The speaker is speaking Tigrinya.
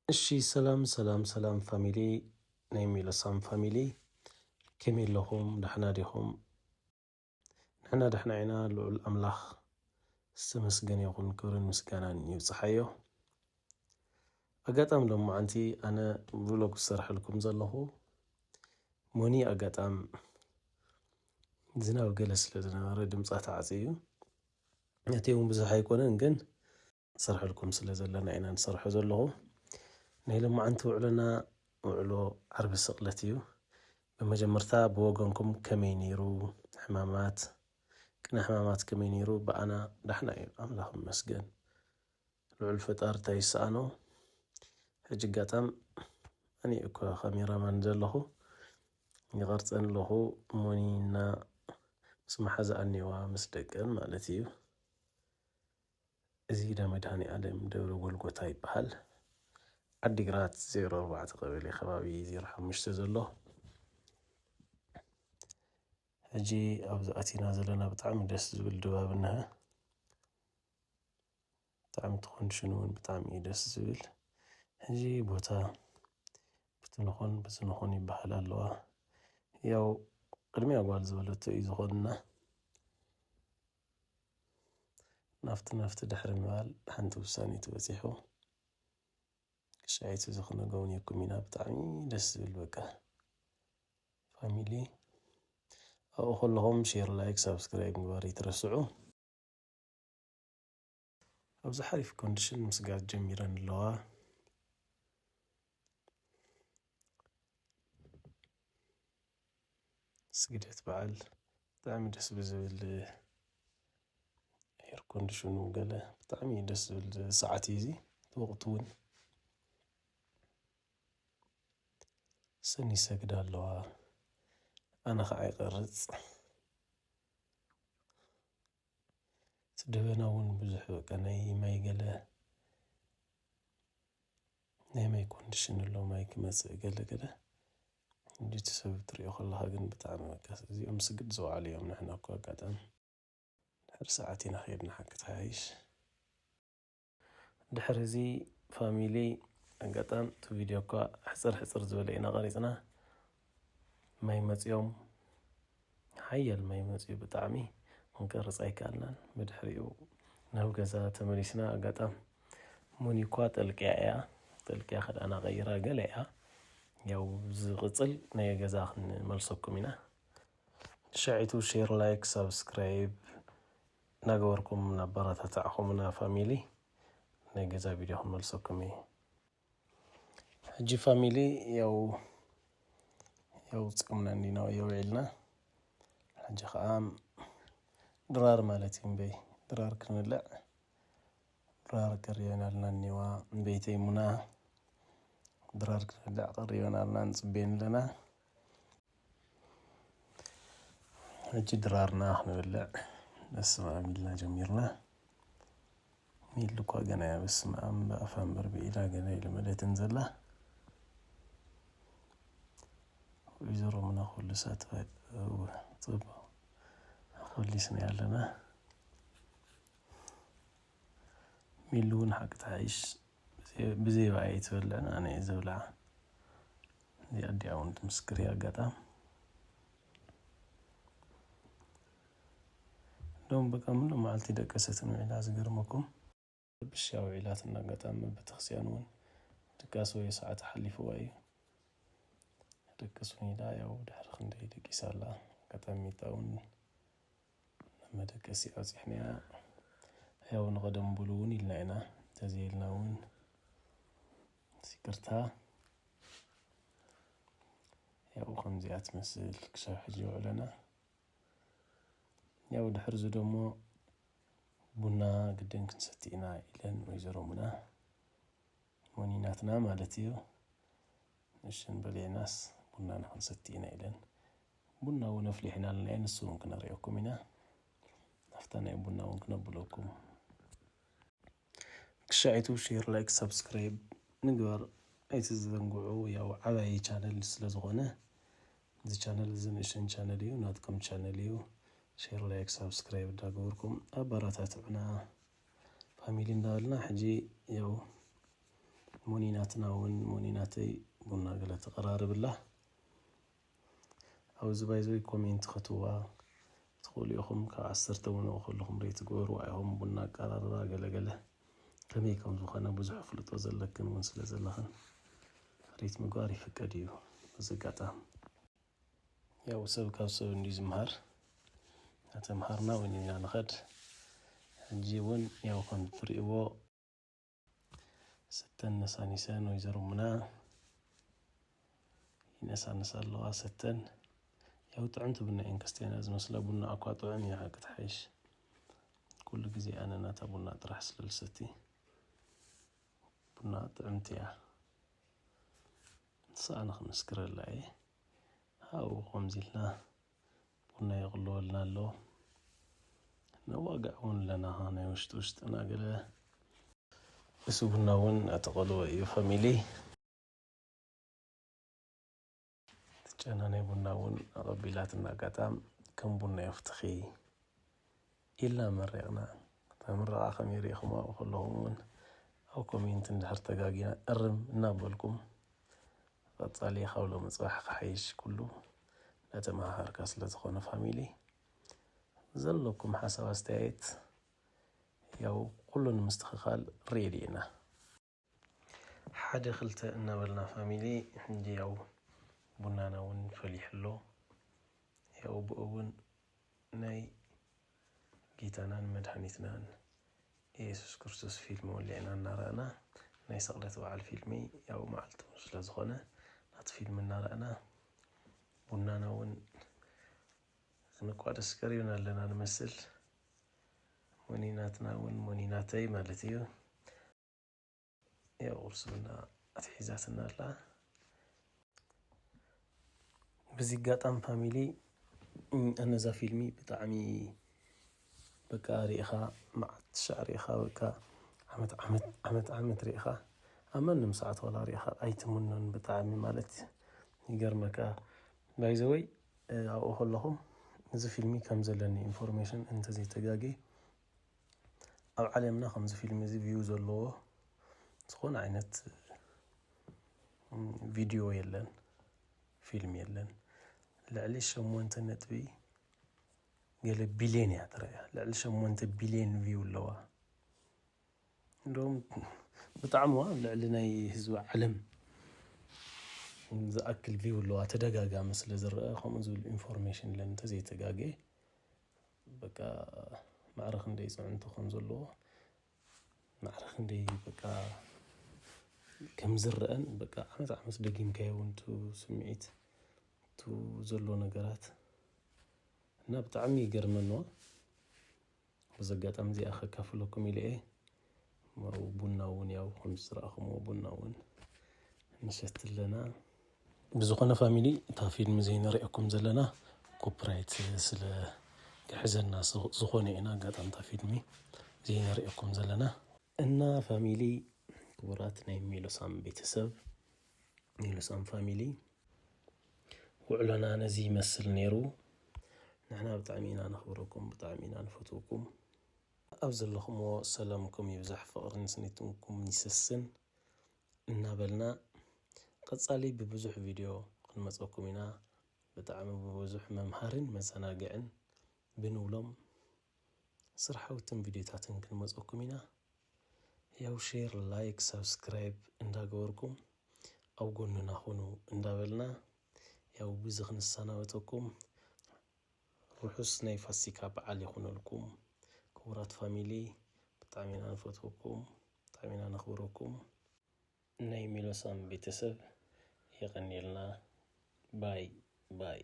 እሺ፣ ሰላም ሰላም ሰላም ፋሚሊ፣ ናይ ሜሎሳም ፋሚሊ፣ ከመይ ኣለኹም? ደሕና ዲኹም? ንሕና ደሕና ኢና። ልዑል ኣምላኽ ዝተመስገነ ይኹን፣ ክብርን ምስጋናን ይብጽሓዮ። ኣጋጣሚ ሎማዓንቲ ኣነ ቭሎግ ዝሰርሐልኩም ዘለኹ፣ ሞኒ ኣጋጣሚ ዝናብ ገለ ስለ ዝነበረ ድምጻ ተዓጽዩ እዩ። እቲ እውን ብዙሕ ኣይኮነን፣ ግን ሰርሐልኩም ስለ ዘለና ኢና ንሰርሖ ዘለኹ። ናይ ሎማዓንቲ ውዕሎና ውዕሎ ዓርቢ ስቕለት እዩ። ብመጀመርታ ብወገንኩም ከመይ ነይሩ? ሕማማት፣ ቅነ ሕማማት ከመይ ነይሩ? ብኣና ዳሕና እዩ፣ ኣምላኽ ይመስገን። ልዑል ፈጣሪ እንታይ ይሰኣኖ? ሕጂ ኣጋጣም ኣነ እኮ ካሜራማን ዘለኹ፣ ይቐርጸን ኣለኹ። ሞኒና ምስ መሓዛኣን እኒዋ፣ ምስ ደቀን ማለት እዩ። እዚ ኢዳ መድሃኔ ዓለም ደብረ ጎልጎታ ይበሃል። ዓዲግራት ዜሮ ኣርባዕተ ቀበሌ ከባቢ ዜሮ ሓሙሽተ ዘሎ። ሕጂ ኣብዚ ኣቲና ዘለና ብጣዕሚ ደስ ዝብል ድባብ እነሀ። ብጣዕሚ እቲ ኮንዲሽኑ እውን ብጣዕሚ እዩ ደስ ዝብል። ሕጂ ቦታ ብትንኾን ብትንኾን ይበሃል ኣለዋ። ያው ቅድሚያ ጓል ዝበለቶ እዩ ዝኾንና። ናፍቲ ናፍቲ ድሕሪ ምባል ሓንቲ ውሳኔ ተበጺሑ። ክሻይት እዚ ክነገውንየኩም ኢና። ብጣዕሚ ደስ ዝብል በቃ ፋሚሊ። ኣብኡ ከለኹም ሼር፣ ላይክ፣ ሳብስክራይብ ምግባር ይትረስዑ። ኣብዚ ሓሪፍ ኮንዲሽን ምስጋር ጀሚረን ኣለዋ። ስግደት በዓል ብጣዕሚ ደስ ብዝብል ኤር ኮንዲሽኑ ገለ ብጣዕሚ ደስ ዝብል ሰዓት እዩ እዚ። እቲ ወቕቲ እውን ሰን ይሰግዳ ኣለዋ። ኣነ ኸዓ ይቐርጽ። እቲ ደበና እውን ብዙሕ በቃ ናይ ማይ ገለ ናይ ማይ ኮንዲሽን ኣሎ፣ ማይ ክመጽእ ገለ ገለ። እንዲ እቲ ሰብ ትሪኦ ከለኻ ግን ብጣዕሚ በቃ እዚኦም ስግድ ዝወዓሉ እዮም። ንሕና እኮ ኣጋጣሚ ድሕሪ ሰዓት ኢና ከይድና ሓቂ ተሓይሽ። ድሕሪ እዚ ፋሚሊ ኣጋጣሚ እቲ ቪድዮ እኳ ሕጽር ሕጽር ዝበለ ኢና ቀሪጽና። ማይ መጽዮም፣ ሓያል ማይ መጽዩ ብጣዕሚ ክንቀርጽ ኣይከኣልናን። ብድሕሪኡ ናብ ገዛ ተመሊስና። ኣጋጣሚ ሞኒ እኳ ጠልቅያ እያ፣ ጠልቅያ ክዳና ቀይራ ገለ እያ። ያው ዝቕጽል ናይ ገዛ ክንመልሰኩም ኢና። ትሻዒቱ ሼር፣ ላይክ፣ ሳብስክራይብ እናገበርኩም እናበረታታዕኹምና ፋሚሊ ናይ ገዛ ቪድዮ ክንመልሰኩም እዩ። ሕጂ ፋሚሊ ያው ያው ጸምና እንዲና ያው ውዒልና። ሕጂ ኸዓ ድራር ማለት እዩ እምበይ ድራር ክንብልዕ ድራር ቀሪበናልና እኒዋ እምበይተይ ሙና ድራር ክንብልዕ ቀሪበናልና ንጽበየን ኣለና። ሕጂ ድራርና ክንበልዕ በስመ ኣብ ኢልና ጀሚርና። ሚሉ እኳ ገና እያ በስመ ኣብ ብኣፋ እምበር ብኢዳ ገና ኣይለመደትን ዘላ። ወይዘሮ ሙና ኩሉ ሳትፋይ ጽቡቕ ኮሊስና ኣለና። ሚሉ እውን ሓቂ ተሓይሽ ብዘይ ብኣይ ትበልዕን ኣነ እየ ዘብልዓ። እዚኣ ኣዲኣ እውን ትምስክር እያ ኣጋጣም። እንደውም በቃ ምሉእ መዓልቲ ደቀሰትን ውዒላ ዝገርመኩም። ብሻ ውዒላትና ኣጋጣሚ ቤተክርስትያን እውን ድቃስ ወይ ሰዓት ሓሊፍዋ እዩ። ደቅስ እውን ኢላ ያው ድሕሪ ክንደይ ደቂሳ ኣላ። ኣጋጣሚ ሚጣ እውን መደቀሲ ኣብፂሕናያ። ያው ንቐደም ብሉ እውን ኢልና ኢና፣ እንተዘይልና እውን ይቅርታ። ያው ከምዚኣ ትመስል ክሳብ ሕጂ ውዕለና። ያው ድሕርዚ ደሞ ቡና ግድን ክንሰቲ ኢና ኢለን ወይዘሮ ሙና። ሞኒናትና ማለት እዩ። እሽን በሌናስ ቡናና ክንሰቲ ኢና ኢለን ቡና እውን ኣፍሊሕና ኣለና። ንሱ እውን ክነርእየኩም ኢና። ናፍታ ናይ ቡና እውን ክነብለኩም። ክሻዒቱ ሼር፣ ላይክ፣ ሳብስክራይብ ምግባር ኣይትዘንግዑ። ያው ዓባይ ቻነል ስለ ዝኾነ፣ እዚ ቻነል እዚ ንእሽተን ቻነል እዩ፣ ናትኩም ቻነል እዩ። ሼር፣ ላይክ፣ ሳብስክራይብ እንዳገበርኩም ኣበረታትዑና ፋሚሊ እንዳበልና፣ ሕጂ ያው ሞኒናትና እውን፣ ሞኒናተይ ቡና ገለ ተቐራርብላ። ኣብዚ ባይዘወይ ኮሜንት ክትዋ ትኽእሉ ኢኹም። ካብ ዓሰርተ እውን ከለኹም ሬት ግበሩ ኢኹም። ቡና ኣቀራርባ ገለገለ ከመይ ከም ዝኾነ ብዙሕ ፍልጦ ዘለክን እውን ስለ ዘለኽን ሬት ምግባር ይፍቀድ እዩ። በዚ ኣጋጣሚ ያው ሰብ ካብ ሰብ እንዲ ዝምሃር፣ እናተምሃርና እውን ኢና ንኸድ። ሕጂ እውን ያው ከም ትርእይዎ ሰተን ነሳኒሰን ወይዘሮ ሙና ይነሳንሳ ኣለዋ። ሰተን ያው ጥዕምቲ ቡና እየን ከስተየና ዝመስላ። ቡና እኳ ጥዑም እዩ ሓቂ ትሓይሽ። ኩሉ ግዜ ኣነ ናታ ቡና ጥራሕ ስለ ልሰቲ ቡና ጥዕምቲ እያ። ንሳ ኣነ ክምስክረላ እየ። ሃው ከምዚ ኢልና ቡና ይቕልወልና ኣሎ። ነዋግዕ እውን ኣለና ናይ ውሽጢ ውሽጥና ገለ። እሱ ቡና እውን ኣተቐልወ እዩ ፋሚሊ። ትጨና ናይ ቡና እውን ኣቐቢላትና ኣጋጣም ከም ቡና የፍትኺ ኢልና መሪቕና። እታ ምረቓ ከመይ ርኢኹም ኣብኡ ከለኹም እውን ኣብ ኮሜንት እንድሕር ተጋጊና እርም እናበልኩም ቀጻሊ ካብ ሎሚ ጽባሕ ክሓይሽ ኩሉ እናተመሃሃርካ ስለ ዝኾነ ፋሚሊ ዘለኩም ሓሳብ ኣስተያየት ያው ኩሉ ንምስትኽኻል ሬዲ ኢና። ሓደ ክልተ እናበልና ፋሚሊ ሕጂ ያው ቡናና እውን ፈሊሑ ኣሎ። ያው ብኡ እውን ናይ ጌታናን መድሓኒትናን ኢየሱስ ክርስቶስ ፊልም ወሊዕና እናረኣና ናይ ስቕለት በዓል ፊልሚ ያው መዓልቲ እውን ስለ ዝኾነ ናቲ ፊልም እናረኣና ቡናና እውን ክንቋደስ ቀሪብና ኣለና ንመስል። ሞኒናትና እውን ሞኒናተይ ማለት እዩ። ያው ቁርሲ ቡና ኣትሒዛትና ኣላ። በዚ ኣጋጣሚ ፋሚሊ እም፣ ኣነ እዛ ፊልሚ ብጣዕሚ በቃ ርኢኻ መዓት ሻዕ ርኢኻ በቃ ዓመት ዓመት ዓመት ዓመት ርኢኻ ኣብ ማንም ሰዓት ዋላ ርኢኻ ኣይትምኖን ብጣዕሚ ማለት ይገርመካ። ባይዘወይ ኣብኡ ከለኹም እዚ ፊልሚ ከም ዘለኒ ኢንፎርሜሽን እንተዘይተጋጌ ኣብ ዓለምና ከምዚ ፊልም እዚ ቪው ዘለዎ ዝኾነ ዓይነት ም፣ ቪድዮ የለን፣ ፊልም የለን። ልዕሊ ሸሞንተ ነጥቢ ገለ ቢልዮን እያ ተረእያ። ልዕሊ ሸሞንተ ቢልዮን ቪው ኣለዋ። እንደውም ብጣዕሚ ዋ ልዕሊ ናይ ህዝቢ ዓለም ዝኣክል ቪው ኣለዋ። ተደጋጋሚ ስለ ዝረአ ከምኡ ዝብል ኢንፎርሜሽን ለን እንተዘይተጋገ በቃ ማዕረ ክንደይ ፅዕንቶ ከም ዘለዎ ማዕረ ክንደይ በቃ ከም ዝረአን በቃ ዓመት ዓመት ደጊምካዮ እውን ቱ ስምዒት ቱ ዘሎ ነገራት እና ብጣዕሚ ይገርመንዋ። በዚ ኣጋጣሚ እዚኣ ከካፍለኩም ኢለ እየ። ቡና እውን ያው ከም ዝረኣኹምዎ ቡና እውን ንሰቲ ኣለና። ብዝኾነ ፋሚሊ እታ ፊልም ዘይነርእየኩም ዘለና ኮፒራይት ስለ ክሕዘና ዝኾነ ኢና ኣጋጣሚ እታ ፊልሚ ዘይነርእየኩም ዘለና እና ፋሚሊ ክቡራት ናይ ሜሎሳም ቤተሰብ ሜሎሳም ፋሚሊ ውዕሎና ነዚ ይመስል ነይሩ። ንሕና ብጣዕሚ ኢና ነኽብረኩም፣ ብጣዕሚ ኢና ንፈትወኩም። ኣብ ዘለኹምዎ ሰላምኩም ይብዛሕ፣ ፍቕርን ስኒትኩም ይሰስን እናበልና ቀጻሊ ብብዙሕ ቪድዮ ክንመጸኩም ኢና። ብጣዕሚ ብብዙሕ መምሃርን መዘናግዕን ብንብሎም ስራሓውትን ቪድዮታትን ክንመጸኩም ኢና። ያው ሼር፣ ላይክ፣ ሳብስክራይብ እንዳገበርኩም ኣብ ጎንና ኹኑ እንዳበልና ያው ብዚ ክንሰናበተኩም ርሑስ ናይ ፋሲካ በዓል ይኹነልኩም። ክቡራት ፋሚሊ ብጣዕሚ ኢና ንፈትወኩም፣ ብጣዕሚ ኢና ነኽብረኩም። ናይ ሜሎሳም ቤተሰብ የቐንየልና። ባይ ባይ።